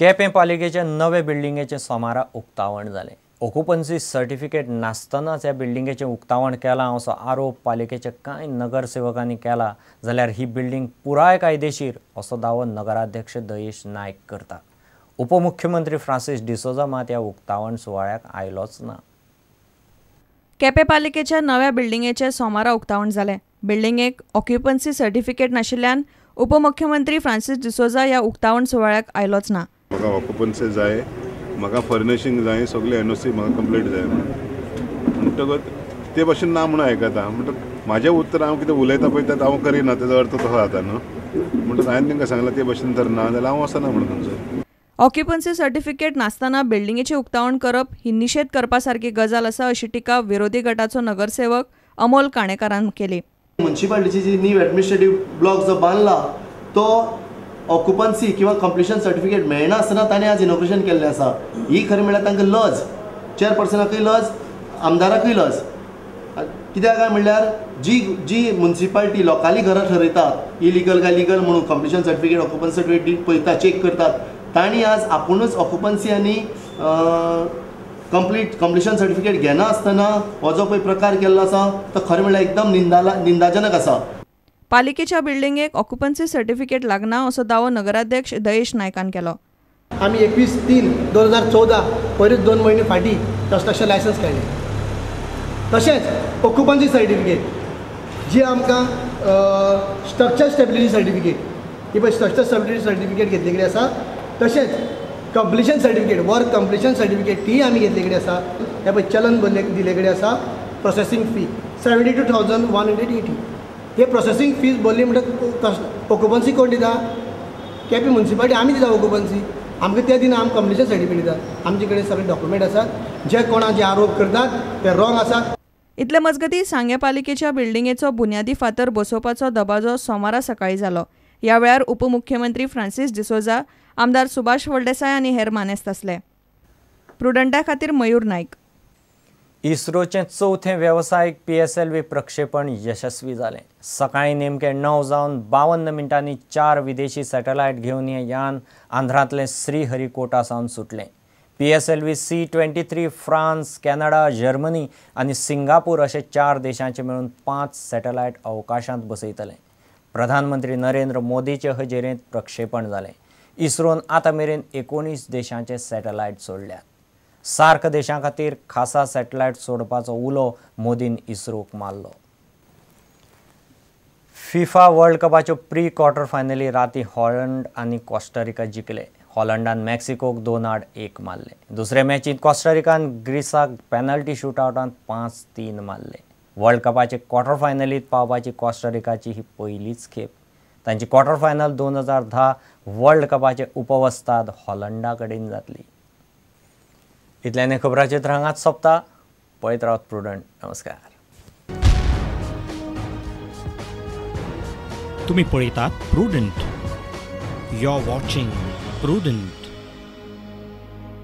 केपें पालिकेचे नवे बिल्डिंगेचें सोमारा उक्तावण जालें. ऑक्युपन्सी सर्टिफिकेट नासतनाच ह्या बिल्डिंगेचें उक्तावण केलां असो आरोप पालिकेच्या कांय नगरसेवकांनी केला, जाल्यार ही बिल्डिंग पुराय कायदेशीर असो दावो नगराध्यक्ष दयेश नायक करता. उपमुख्यमंत्री फ्रांसीस डिसोजा मात ह्या उक्तावण सुवाळ्याक आयलोच ना. केपें पालिकेच्या नव्या बिल्डिंगेचें सोमारा उक्तावण जालें. बिल्डिंगेक ऑक्युपन्सी सर्टिफिकेट नाशिल्ल्यान उपमुख्यमंत्री फ्रांसीस डिसोजा ह्या उक्तावण सुवाळ्याक आयलोच ना. म्हाका ऑक्युपन्सी जाय, म्हाका फर्निशींग जाय, सगळे एनओसी म्हाका कंप्लीट जाय म्हणटकच ते भाशेन ना म्हणून आयकता. म्हणटकच म्हाजें उत्तर हांव कितें उलयता पळय तें हांव करिना, तेजो अर्थ तसो जाता न्हू. म्हणटकच हांवें तांकां सांगलां ते भाशेन तर ना जाल्यार हांव वचना म्हणून थंयसर. ऑक्युपन्सी सर्टिफिकेट नासतना बिल्डिंगेचें उक्तावण करप ही निशेध करपा सारकी गजाल आसा अशी टिका विरोधी गटाचो नगरसेवक अमोल काणेकारान केली. म्युनिसिपालिटीची जी न्यू एडमिनिस्ट्रेटीव ब्लॉक जो बांदला तो ऑक्युपन्सी किंवा कंप्लिशन सर्टिफिकेट मेळना आसतना ताणें आज इनॉग्रेशन केल्लें आसा. ही खरें म्हणल्यार तांकां लज, चेअरपर्सनाकूय लज, आमदाराकूय लज. कित्याक काय म्हणल्यार जी जी म्युनिसिपालिटी लोकांली घरां ठरयतात इलिगल काय लिगल म्हणून कंप्लिशन सर्टिफिकेट ऑक्युपन्सी सर्टिफिकेट पळयता, चॅक करतात, तांणी आज आपुणूच ऑक्युपन्सी आनी कंप्लिशन सर्टिफिकेट घेना आसतना हो जो पळय प्रकार केल्लो आसा तो खरें म्हणल्यार एकदम निंदाजनक आसा. पालिकेच्या बिल्डिंगेक ऑक्युपन्सी सर्टिफिकेट लागना असो दावो नगराध्यक्ष दयेश नायकान केलो. आमी 21/3/2014 पयरूच 2 म्हयने फाटीं कन्स्ट्रक्शन लायसन्स काडलें. तशेंच ऑक्युपन्सी सर्टिफिकेट जी आमकां स्ट्रक्चर स्टेबिलिटी सर्टिफिकेट ही पळय स्ट्रक्चर स्टेबिलिटी सर्टिफिकेट घेतले कडेन आसा. तशेंच completion certificate, work completion certificate ती आमी घेतले कडेन आसा. हे पळय चलन दिले कडेन आसा. Processing fee 72,180. ते प्रोसेसींग फीज भरली म्हणटकच ऑक्युपन्सी कोण दिता? केपें म्युनिसिपालिटी आमी दिता ऑक्युपन्सी. आमकां ते दिना, आमकां कंप्लिशन सर्टिफिकेट दिता. आमचे कडेन सगळे डॉक्युमेंट आसात. जे कोणा जे आरोप करतात ते रॉंग आसात. इतले मजगतीं सांगें पालिकेच्या बिल्डिंगेचो बुन्यादी फातर बसोवपाचो दबाजो सोमारा सकाळीं जालो. ह्या वेळार उपमुख्यमंत्री फ्रांसीस डिसोजा, आमदार सुभाष फळदेसाय आनी हेर मानेस्त आसले. प्रुडंटा खातीर मयूर नायक. इस्रोचें चवथें वेवसायीक PSLV प्रक्षेपण यशस्वी जालें. सकाळीं नेमकें 9:52 4 विदेशी सॅटेलायट घेवन हें यान आंध्रांतलें श्रीहरिकोटा सावन सुटलें. PSLV C-23 France, Canada, Germany आनी सिंगापूर अशे 4 देशांचे मेळून 5 सॅटेलायट अवकाशांत बसयतले. प्रधानमंत्री नरेंद्र मोदीचे हजेरेंत प्रक्षेपण जालें. इस्रोन आतां मेरेन 19 देशांचे सॅटेलायट सोडल्यात. सार्क देशां खातीर खासा सॅटेलायट सोडपाचो उलो मोदीन इस्रोक मारलो. फिफा वर्ल्ड कपाच्यो प्री क्वॉर्टर फायनली राती हॉलंड आनी कोस्टारिका जिखले. हॉलंडान मेक्सिकोक 2-1 मारले. दुसरे मॅचींत कोस्टारिकान ग्रीसाक पेनल्टी शूटआवटांत 5-3 मारले. वर्ल्ड कपाचे क्वॉर्टर फायनलींत पावपाची कोस्टारिकाची ही पयलीच खेप. तांची क्वॉर्टर फायनल 2010 वर्ल्ड कपाचे उपवस्ताद हॉलंडा कडेन जातली. इतल्याने खबरांचे हांगाच सोंपता. पळयत रावत प्रुडंट. नमस्कार. तुम्ही पळयतात Prudent. You are watching Prudent.